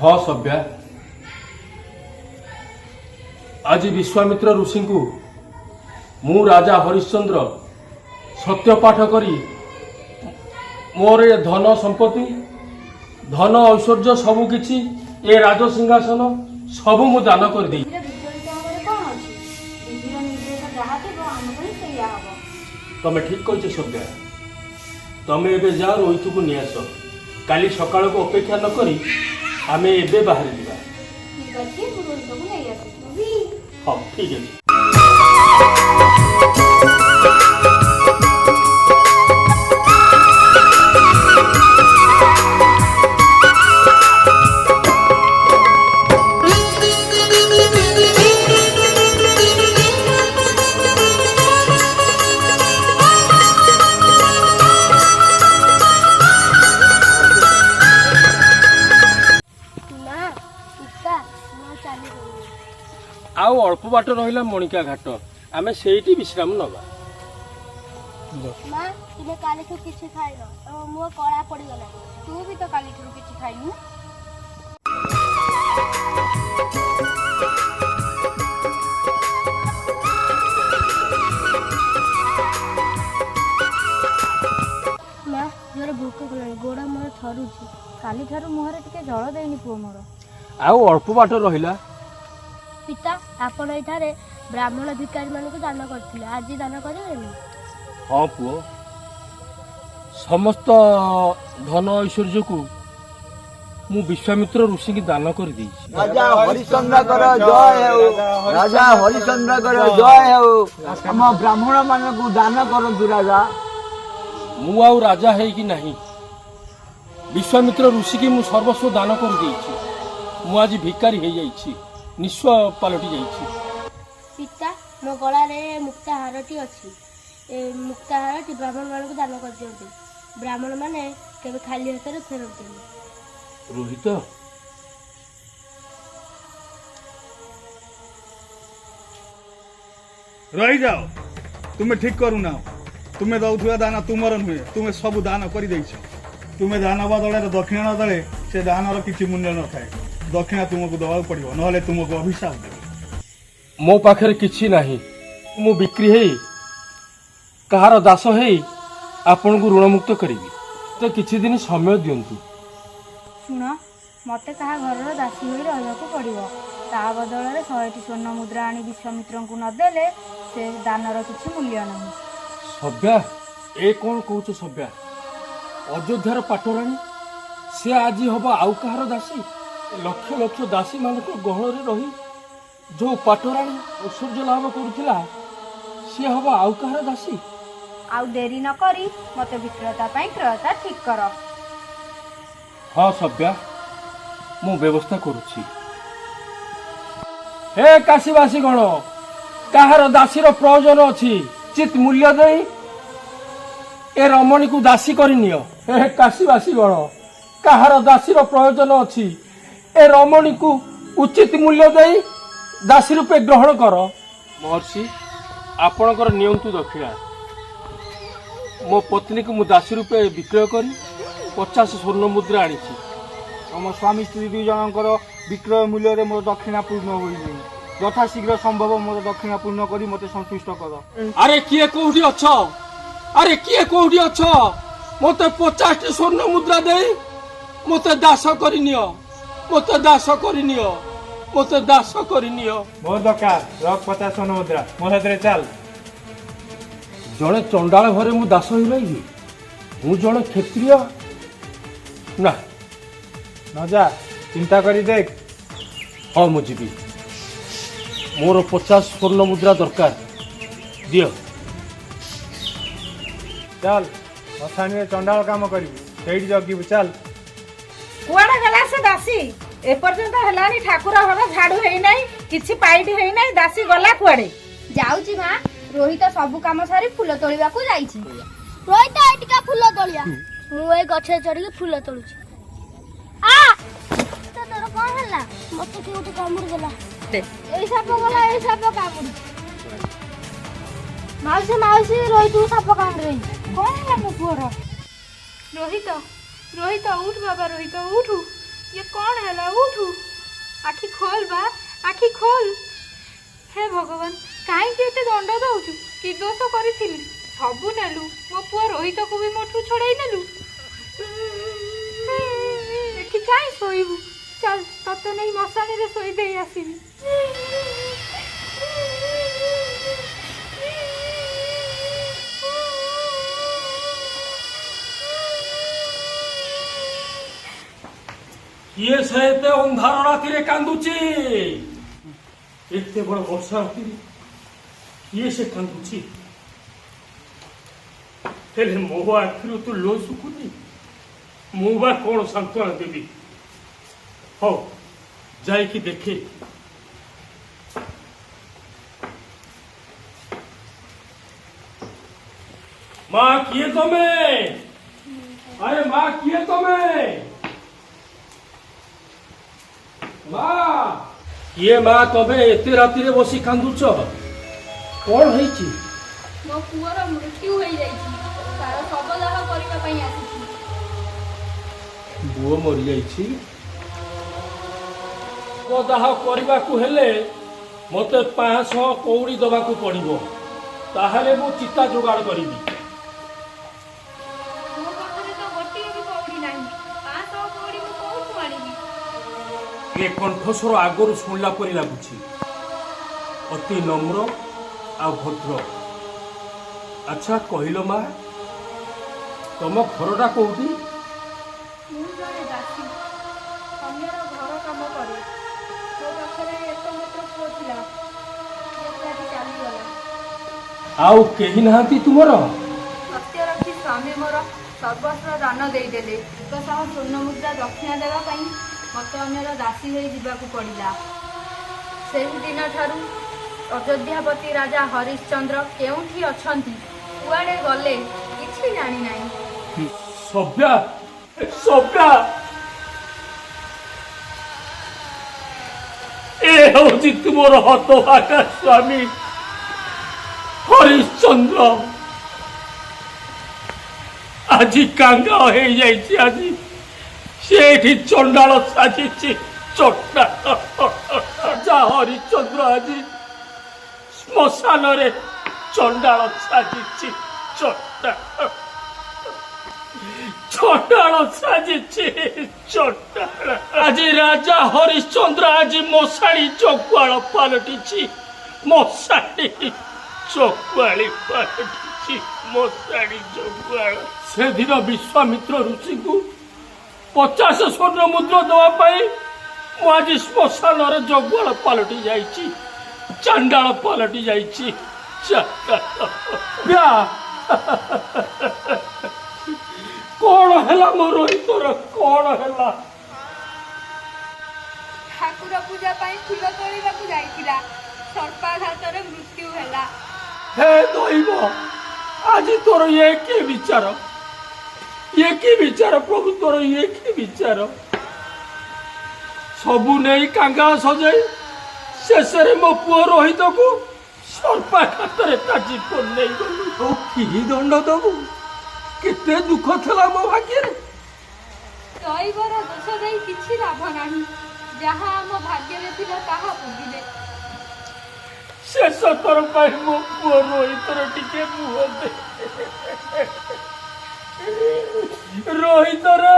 ହଁ ସଭ୍ୟା, ଆଜି ବିଶ୍ୱାମିତ୍ର ଋଷିଙ୍କୁ ମୁଁ ରାଜା ହରିଶ୍ଚନ୍ଦ୍ର ସତ୍ୟପାଠ କରି ମୋର ଏ ଧନ ସମ୍ପତ୍ତି, ଧନ ଐଶ୍ୱର୍ଯ୍ୟ ସବୁ କିଛି, ଏ ରାଜସିଂହାସନ ସବୁ ମୁଁ ଦାନ କରିଦେଇ ବିଧିର ବିଚଳିତ ହବାରେ କ'ଣ ଅଛି? ବିଧିର ନିର୍ଦ୍ଦେଶ ଯାହା ଥିବ, ଆମ ପାଇଁ ସେଇଆ ହବ। ତମେ ଠିକ କହିଛ ସଭ୍ୟା। ତମେ ଏବେ ଯାଅ, ରୋହିତକୁ ନେଇ ଆସ। କାଲି ସକାଳକୁ ଅପେକ୍ଷା ନ କରି ଆମେ ଏବେ ବାହାରି ଯିବା। ଠିକ ଅଛି, ମୁଁ ରୋହିତକୁ ନେଇ ଆସୁଛି। ହଁ, ଠିକ ଅଛି। ମା, ପିତା, ମୁଁ ଚାଲିପାରିବିନି। ଆଉ ଅଳ୍ପ ବାଟ ରହିଲା ମଣିକା ଘାଟ, ଆମେ ସେଇଠି ବିଶ୍ରାମ ନେବା। ମା, ତୁମେ କାଲିଠୁ କିଛି ଖାଇନ, ତମ ମୁହଁ କଳା ପଡ଼ିଗଲାଣି। ତୁ ବି ତ କାଲିଠାରୁ କିଛି ଖାଇନୁ। ମା, ଜୋରେ ଭୋକ କଲାଣି, ଗୋଡ଼ ମୋର ଥରୁଛି। କାଲିଠାରୁ ମୁହଁରେ ଟିକେ ଜଳ ଦେଇନି ପୁଅ ମୋର। ଆଉ ଅଳ୍ପ ବାଟ ରହିଲା। ପିତା, ଆପଣ ଏଠାରେ ବ୍ରାହ୍ମଣ ଭିକାରୀ ମାନଙ୍କୁ ଦାନ କରିଥିଲେ, ଆଜି ଦାନ କରିବେନି? ହଁ ପୁଅ, ସମସ୍ତ ଧନ ଐଶ୍ୱର୍ଯ୍ୟକୁ ମୁଁ ବିଶ୍ୱାମିତ୍ର ଋଷିଙ୍କୁ ଦାନ କରିଦେଇଛି। ରାଜା ହରିଶ୍ଚନ୍ଦ୍ରଙ୍କର ଜୟ ହେଉ! ରାଜା ହରିଶ୍ଚନ୍ଦ୍ରଙ୍କର ଜୟ ହେଉ! ଆମ ବ୍ରାହ୍ମଣ ମାନଙ୍କୁ ଦାନ କରନ୍ତୁ ରାଜା। ମୁଁ ଆଉ ରାଜା ହେଇକି ନାହିଁ। ବିଶ୍ୱାମିତ୍ର ଋଷିକି ମୁଁ ସର୍ବସ୍ୱ ଦାନ କରିଦେଇଛି। ମୁଁ ଆଜି ଭିକାରୀ ହେଇଯାଇଛି, ନିଃସ୍ୱ ପାଲଟି ଯାଇଛି। ପିତା, ମୋ ଗଳାରେ ମୁକ୍ତା ହାରଟି ଅଛି। ଏ ମୁକ୍ତା ହାରଟି ବ୍ରାହ୍ମଣ ମାନଙ୍କୁ ଦାନ କରିଦିଅନ୍ତୁ। ବ୍ରାହ୍ମଣ ମାନେ କେବେ ଖାଲି ହାତରେ ଫେରନ୍ତିନି। ରୋହିତ, ରହିଯାଅ। ତୁମେ ଠିକ କରୁନାହ। ତୁମେ ଦଉଥିବା ଦାନ ତୁମର ନୁହେଁ। ତୁମେ ସବୁ ଦାନ କରିଦେଇଛ। ତୁମେ ଦାନ ବଦଳରେ ଦକ୍ଷିଣା ନ ଦେଲେ ସେ ଦାନର କିଛି ମୂଲ୍ୟ ନଥାଏ। ଦକ୍ଷିଣା ତୁମକୁ ଦେବାକୁ ପଡ଼ିବ, ନହେଲେ ତୁମକୁ ଅଭିଶାପ ଦେବେ। ମୋ ପାଖରେ କିଛି ନାହିଁ। ମୁଁ ବିକ୍ରି ହେଇ କାହାର ଦାସ ହେଇ ଆପଣଙ୍କୁ ଋଣମୁକ୍ତ କରିବି। ତ କିଛି ଦିନ ସମୟ ଦିଅନ୍ତୁ। ଶୁଣ, ମୋତେ କାହା ଘରର ଦାସୀ ହୋଇ ରହିବାକୁ ପଡ଼ିବ। ତା ବଦଳରେ 100ଟି ସ୍ୱର୍ଣ୍ଣ ମୁଦ୍ରା ଆଣି ବିଶ୍ୱାମିତ୍ରଙ୍କୁ ନଦେଲେ ସେ ଦାନର କିଛି ମୂଲ୍ୟ ନାହିଁ। ସଭ୍ୟା, ଏ କ'ଣ କହୁଛ ସଭ୍ୟା? ଅଯୋଧ୍ୟାର ପାଟରାଣୀ ସେ ଆଜି ହବ ଆଉ କାହାର ଦାସୀ? ଲକ୍ଷ ଲକ୍ଷ ଦାସୀମାନଙ୍କ ଗହଣରେ ରହି ଯୋଉ ପାଟରାଣୀ ଐଶ୍ୱର୍ଯ୍ୟ ଲାଭ କରୁଥିଲା, ସିଏ ହବ ଆଉ କାହାର ଦାସୀ? ଆଉ ଡେରି ନ କରି ମୋତେ ବିକ୍ରୟତା ପାଇଁ କ୍ରୟତା ଠିକ୍ କର। ହଁ ସଭ୍ୟା, ମୁଁ ବ୍ୟବସ୍ଥା କରୁଛି। ହେ କାଶୀବାସୀ ଗଣ, କାହାର ଦାସୀର ପ୍ରୟୋଜନ ଅଛି? ଉଚିତ ମୂଲ୍ୟ ଦେଇ ଏ ରମଣୀକୁ ଦାସୀ କରିନିଅ। ହେ କାଶୀବାସୀ ଗଣ, କାହାର ଦାସୀର ପ୍ରୟୋଜନ ଅଛି? ଏ ରମଣୀକୁ ଉଚିତ ମୂଲ୍ୟ ଦେଇ ଦାସୀ ରୂପେ ଗ୍ରହଣ କର। ମହର୍ଷି, ଆପଣଙ୍କର ନିଅନ୍ତୁ ଦକ୍ଷିଣା। ମୋ ପତ୍ନୀକୁ ମୁଁ ଦାସୀ ରୂପେ ବିକ୍ରୟ କରି 50 ସ୍ୱର୍ଣ୍ଣ ମୁଦ୍ରା ଆଣିଛି। ତମ ସ୍ୱାମୀ ସ୍ତ୍ରୀ ଦୁଇ ଜଣଙ୍କର ବିକ୍ରୟ ମୂଲ୍ୟରେ ମୋର ଦକ୍ଷିଣା ପୂର୍ଣ୍ଣ ହୋଇନାହିଁ। ଯଥାଶୀଘ୍ର ସମ୍ଭବ ମୋର ଦକ୍ଷିଣା ପୂର୍ଣ୍ଣ କରି ମୋତେ ସନ୍ତୁଷ୍ଟ କର। ଆରେ କିଏ କୋଉଠି ଅଛ? ଆରେ କିଏ କୋଉଠି ଅଛ? ମତେ 50ଟି ସ୍ୱର୍ଣ୍ଣ ମୁଦ୍ରା ଦେଇ ମତେ ଦାସ କରିନିଅ, ମତେ ଦାସ କରିନିଅ, ମତେ ଦାସ କରିନିଅ। ମୋର ଦରକାର। ରଖ 50 ସ୍ୱର୍ଣ୍ଣ ମୁଦ୍ରା, ମୋ ସାଥିରେ ଚାଲ। ଜଣେ ଚଣ୍ଡାଳ ଘରେ ମୁଁ ଦାସ ହେଇ ରହିବି? ମୁଁ ଜଣେ କ୍ଷତ୍ରିୟ ନା? ନ ଯା, ଚିନ୍ତା କରି ଦେଖ। ହଁ, ମୁଁ ଯିବି। ମୋର 50 ସ୍ୱର୍ଣ୍ଣ ମୁଦ୍ରା ଦରକାର, ଦିଅ। ଚାଲ, ମଶାଣିରେ ଚଣ୍ଡାଳ କାମ କରିବୁ, ସେଇଠି ଜଗିବୁ, ଚାଲ। କୁଆଡେ ଗଲା ସେ ଦାସୀ? ଏପର୍ଯ୍ୟନ୍ତ ହେଲାଣି, ଠାକୁର ଘର ଝାଡୁ ହେଇନାହିଁ, କିଛି ପାଇଟି ହେଇନାହିଁ। ଦାସୀ ଗଲା କୁଆଡେ? ଯାଉଛି ମା, ରୋହିତ ସବୁ କାମ ସାରି ଫୁଲ ତୋଳିବାକୁ ଯାଇଛି। ରୋହିତ, ଏଠିକା ଫୁଲ ତୋଳିଆ। ମୁଁ ଏଇ ଗଛରେ ଚଢିକି ଫୁଲ ତୋଳୁଛି। ଆ, ତୋର କଣ ହେଲା? ମତେ କିଏ ଗୋଟେ କାମୁଡି ଦେଲା। ଏଇ ସାପ ଗଲା, ଏଇ ସାପ କାମୁଡି। ମାଉସୀ, ମାଉସୀ, ରୋହିତକୁ ସାପ କାମୁଡି ଦେଇଛି। କଣ ହେଲା ମୋ ପୁଅର? ରୋହିତ, ରୋହିତ, ଉଠ ବାବା, ରୋହିତ ଉଠୁ। ଇଏ କ'ଣ ହେଲା? ଉଠୁ, ଆଖି ଖୋଲ ବା, ଆଖି ଖୋଲ। ହେ ଭଗବାନ, କାହିଁକି ଏତେ ଦଣ୍ଡ ଦଉଛୁ? କି ଦୋଷ କରିଥିଲି? ସବୁ ନେଲୁ, ମୋ ପୁଅ ରୋହିତକୁ ବି ମୋଠୁ ଛଡ଼େଇ ନେଲୁ। ଏଠି କାହିଁ ଶୋଇବୁ? ଚାଲ, ତତେ ନେଇ ମଶାଣିରେ ଶୋଇ ଦେଇ ଆସିବି। କିଏ ସେ ଏତେ ଅନ୍ଧାର ରାତିରେ କାନ୍ଦୁଛି? ଏତେ ବଡ ବର୍ଷା ରାତିରେ କିଏ ସେ କାନ୍ଦୁଛି? ହେଲେ ମୋ ଆଖିରୁ ତୁ ଲୁହ ଶୁଖୁନି, ମୁଁ ବା କଣ ସାନ୍ତ୍ୱନା ଦେବି? ହଉ, ଯାଇକି ଦେଖେ। ମା, କିଏ ତମେ? ଆରେ ମା, କିଏ ତମେ? ମା, କିଏ ମା ତମେ? ଏତେ ରାତିରେ ବସି କାନ୍ଦୁଛ, କଣ ହେଇଛି? ମୋ ପୁଅର ମୃତ୍ୟୁ ହେଇଯାଇଛି, ତାର ଶବଦାହ କରିବା ପାଇଁ ଆସିଛି। ପୁଅ ମରିଯାଇଛି? ଶବଦାହ କରିବାକୁ ହେଲେ ମତେ 500 କଉଡ଼ି ଦବାକୁ ପଡିବ, ତାହେଲେ ମୁଁ ଚିତା ଯୋଗାଡ଼ କରିବି। ମୋ ପାଖରେ ତ ଗୋଟିଏ ବି କଉଡ଼ି ନାହିଁ, 500 କଉଡ଼ି ମୁଁ କୋଉଠୁ ଆଣିବି? ଏ କଣ୍ଠସ୍ୱର ଆଗରୁ ଶୁଣିଲା ପରି ଲାଗୁଛି, ଅତି ନମ୍ର ଆଉ ଭଦ୍ର। ଆଚ୍ଛା କହିଲ ମା, ତମ ଘରଟା କୋଉଠି? ମୁଁ ଜଣେ ଦାସୀ, ଅନ୍ୟର ଘର କାମ କରେ। ମୋ ପାଖରେ ଏକମାତ୍ର ପୁଅ ଥିଲା, ଯେ ଆଜି ଚାଲିଗଲା। ଆଉ କେହି ନାହାନ୍ତି ତୁମର? ସତ୍ୟରଥୀ ସ୍ୱାମୀ ମୋର ସର୍ବସ୍ୱ ଦାନ ଦେଇଦେଲେ। 100 ସ୍ୱର୍ଣ୍ଣ ମୁଦ୍ରା ଦକ୍ଷିଣା ଦେବା ପାଇଁ ମତେ ଅନ୍ୟର ଦାସୀ ହେଇ ଯିବାକୁ ପଡ଼ିଲା। ସେହି ଦିନଠାରୁ ଅଯୋଧ୍ୟାପତି ରାଜା ହରିଶ୍ଚନ୍ଦ୍ର କେଉଁଠି ଅଛନ୍ତି, କୁଆଡ଼େ ଗଲେ, କିଛି ଜାଣିନାହିଁ। ସଭ୍ୟା, ସଭ୍ୟା, ଏ ହେଉଛି ତୁମର ହତଭାଗା ସ୍ୱାମୀ ହରିଶ୍ଚନ୍ଦ୍ର। ଆଜି କାଙ୍ଗାଳ ହେଇଯାଇଛି, ଆଜି ସେ ଏଠି ଚଣ୍ଡାଳ ସାଜିଛି, ଚଣ୍ଡାଳ। ରାଜା ହରିଶ୍ଚନ୍ଦ୍ର ଆଜି ଶ୍ମଶାନରେ ଚଣ୍ଡାଳ ସାଜିଛି, ଚଣ୍ଡାଳ, ଚଣ୍ଡାଳ ସାଜିଛି, ଚଣ୍ଡାଳ। ଆଜି ରାଜା ହରିଶ୍ଚନ୍ଦ୍ର ଆଜି ମଶାଣି ଜଗୁଆଳ ପାଲଟିଛି, ମଶାଣି ଜଗୁଆଳି ପାଲଟିଛି, ମଶାଣି ଜଗୁଆଳ। ସେଦିନ ବିଶ୍ୱାମିତ୍ର ଋଷିଙ୍କୁ 50 ସ୍ୱର୍ଣ୍ଣ ମୁଦ୍ରା ଦେବା ପାଇଁ ମୁଁ ଆଜି ଶ୍ମଶାନରେ ଜଗୁଆଳ ପାଲଟି ଯାଇଛି, ଚାଣ୍ଡାଳ ପାଲଟି ଯାଇଛି, ଚାଣ୍ଡାଳ। କଣ ହେଲା ମୋ ରୋହିତର, କଣ ହେଲା? ଠାକୁର ପୂଜା ପାଇଁ ଫୁଲ ତୋଳିବାକୁ ଯାଇଥିଲା, ସର୍ପାଘାତରେ ମୃତ୍ୟୁ ହେଲା। ହେ ଦୈବ, ଆଜି ତୋର ଇଏ କି ବିଚାର? ଇଏ କି ବିଚାର ପ୍ରଭୁ, ତୋର ଇଏ କି ବିଚାର? ସବୁ ନେଇ କାଙ୍ଗାଳ ସଜାଇ ଶେଷରେ ମୋ ପୁଅ ରୋହିତକୁ ସର୍ପାଘାତରେ ତା ଜୀବନ ନେଇଗଲୁ। ଆଉ କି ଦଣ୍ଡ ଦବୁ? କେତେ ଦୁଃଖ ଥିଲା ମୋ ଭାଗ୍ୟରେ। ଦୈବର ଦୋଷ ଦେଇ କିଛି ଲାଭ ନାହିଁ, ଯାହା ଆମ ଭାଗ୍ୟରେ ଥିଲା ତାହା ଭୋଗିଲେ। ଶେଷ ଥର ପାଇଁ ମୋ ପୁଅ ରୋହିତର ଟିକେ ମୁହଁ ଦେ। ରୋହିତ ରେ,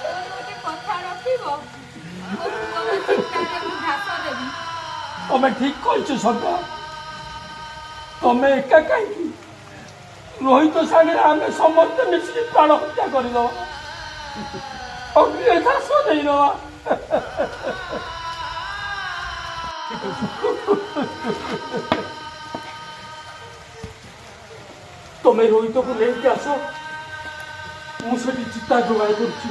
ମୋର ଗୋଟେ କଥା ରଖିବ? ମୋ ପୁଅର ଚିତାରେ ମୁଁ ଘାସ ଦେବି। ତମେ ଠିକ କହିଛ ସଭ୍ୟା। ତମେ ଏକା କାହିଁକି, ରୋହିତ ସାଙ୍ଗରେ ଆମେ ସମସ୍ତେ ମିଶିକି ପ୍ରାଣ ହତ୍ୟା କରିଦବା, ଅଗ୍ନିରେ ଘାସ ଦେଇଦବା। ତମେ ରୋହିତକୁ ନେଇକି ଆସ, ମୁଁ ସେଠି ଚିତା ଯୋଗାଡ଼ କରୁଛି।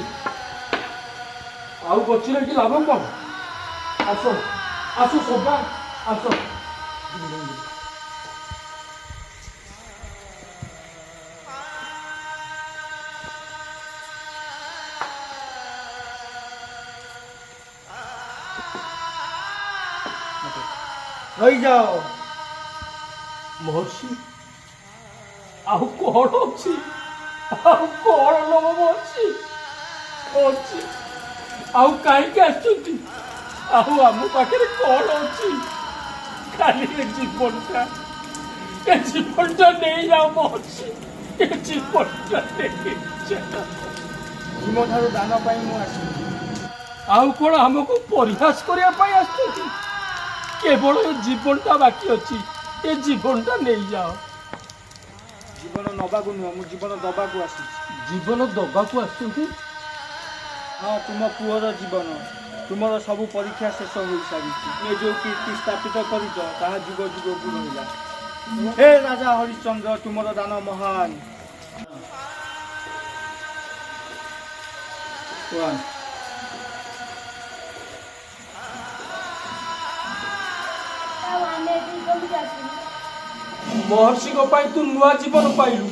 ଆଉ ବଞ୍ଚିଲେ କି ଲାଭ କଣ? ଆସ, ଆସ ସଭା, ଆସ। ରହିଯାଅ। ମହର୍ଷି, ଆଉ କଣ ଅଛି? ଆଉ କଣ ଲୋଭ ଅଛି ଅଛି? ଆଉ କାହିଁକି ଆସିଛନ୍ତି? ଆଉ ଆମ ପାଖରେ କଣ ଅଛି? ଖାଲି ଏ ଜୀବନଟା, ଏ ଜୀବନଟା ନେଇଯାଅ ମହର୍ଷି, ଏ ଜୀବନଟା ନେଇଯାଅ। ତୁମଠାରୁ ଦାନ ପାଇଁ ମୁଁ ଆସିଛି। ଆଉ କଣ ଆମକୁ ପରିହାସ କରିବା ପାଇଁ ଆସିଛନ୍ତି? କେବଳ ଏ ଜୀବନଟା ବାକି ଅଛି, ଏ ଜୀବନଟା ନେଇଯାଅ। ଜୀବନ ନବାକୁ ନୁହଁ, ମୁଁ ଜୀବନ ଦବାକୁ ଆସିଛି। ଜୀବନ ଦବାକୁ ଆସିଛନ୍ତି? ହଁ, ତୁମ ପୁଅର ଜୀବନ। ତୁମର ସବୁ ପରୀକ୍ଷା ଶେଷ ହୋଇସାରିଛି। ତୁମେ ଯେଉଁ କୀର୍ତ୍ତି ସ୍ଥାପିତ କରିଛ, ତାହା ଯୁଗ ଯୁଗକୁ ରହିଲା। ହେ ରାଜା ହରିଶ୍ଚନ୍ଦ୍ର, ତୁମର ଦାନ ମହାନ। One. ଆଉ ଆମେ ଏଠିକି କେମିତି ଆସିଲୁ? ମହର୍ଷିଙ୍କ ପାଇଁ ତୁ ନୂଆ ଜୀବନ ପାଇଲୁ।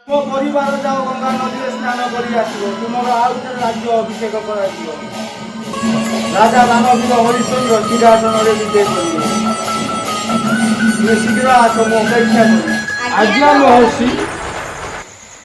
ତୁମ ପରିବାର ଯାଅ, ଗଙ୍ଗା ନଦୀରେ ସ୍ନାନ କରି ଆସିବ। ତୁମର ଆଉ ଥରେ ରାଜ୍ୟ ଅଭିଷେକ କରାଯିବ। ରାଜା ଦାନବୀର ହରିଶ୍ଚନ୍ଦ୍ର ସିଂହାସନରେ ବିଜେ କରିବେ। ତୁମେ ଶୀଘ୍ର ଆସ, ମୁଁ ଅପେକ୍ଷା କରିବି। ଆଜ୍ଞା ମହର୍ଷି।